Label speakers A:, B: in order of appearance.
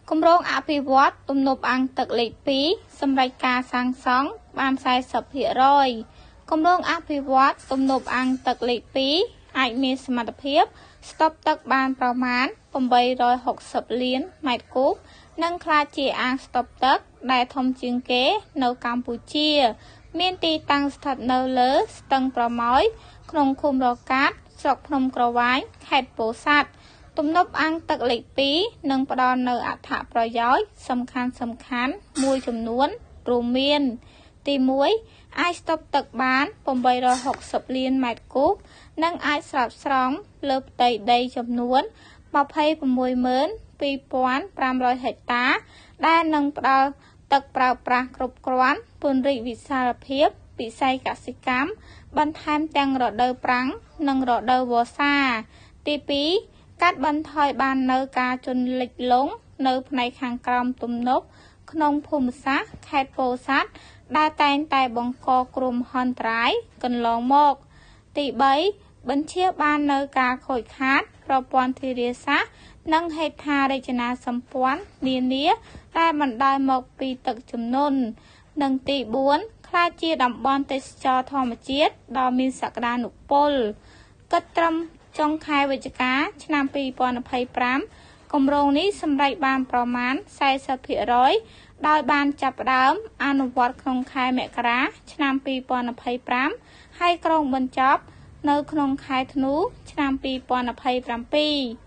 A: គម្រោងអភិវឌ្ឍន៍ទំនប់អាងទឹកលេខ2 សម្រេចការសាងសង់បាន40%។ គម្រោងអភិវឌ្ឍន៍ទំនប់អាងទឹកលេខ2 អាចមានសមត្ថភាពស្តុកទឹកបានប្រមាណ860លានម៉ែត្រគូប និងក្លាយជាអាងស្តុកទឹកដែលធំជាងគេនៅកម្ពុជា មានទីតាំងស្ថិតនៅលើស្ទឹងប្រមោយ ក្នុងឃុំរកាត ស្រុកភ្នំក្រវាញ ខេត្តពោធិ៍សាត់។ ទំនប់អាងទឹកលេខ2 នឹងផ្ដល់នូវអត្ថប្រយោជន៍សំខាន់ៗមួយចំនួន រួមមាន ទី1 អាចស្តុកទឹកបាន860លានម៉ែត្រគូប និងអាចស្រោចស្រង់លើផ្ទៃដីចំនួន262,500ហិកតា ដែលនឹងផ្ដល់ទឹកប្រើប្រាស់គ្រប់គ្រាន់ ពង្រីកវិសាលភាពវិស័យកសិកម្ម បន្ថែមទាំងរដូវប្រាំងនិងរដូវវស្សា។ ទី2 កាត់បន្ថយបាននូវការជន់លិចលង់នៅផ្នែកខាងក្រោមទំនប់ក្នុងភូមិសាស្ត្រខេត្តពោធិ៍សាត់ ដែលតែងតែបង្កគ្រោះមហន្តរាយកន្លងមក។ ទី3 បញ្ចៀសបាននូវការខូចខាតប្រព័ន្ធធារាសាស្ត្រ និងហេដ្ឋារចនាសម្ព័ន្ធនានា ដែលបណ្ដាលមកពីទឹកជំនន់ និងទី4 ក្លាយជាតំបន់ទេសចរធម្មជាតិដ៏មានសក្តានុពល។ គិតត្រឹមចុងខែវិច្ឆិកាឆ្នាំ2025 គម្រោងនេះសម្រេចបានប្រមាណ40% ដោយបានចាប់ផ្ដើមអនុវត្តក្នុងខែមករាឆ្នាំ2025 ហើយគ្រោងបញ្ចប់នៅក្នុងខែធ្នូឆ្នាំ2027។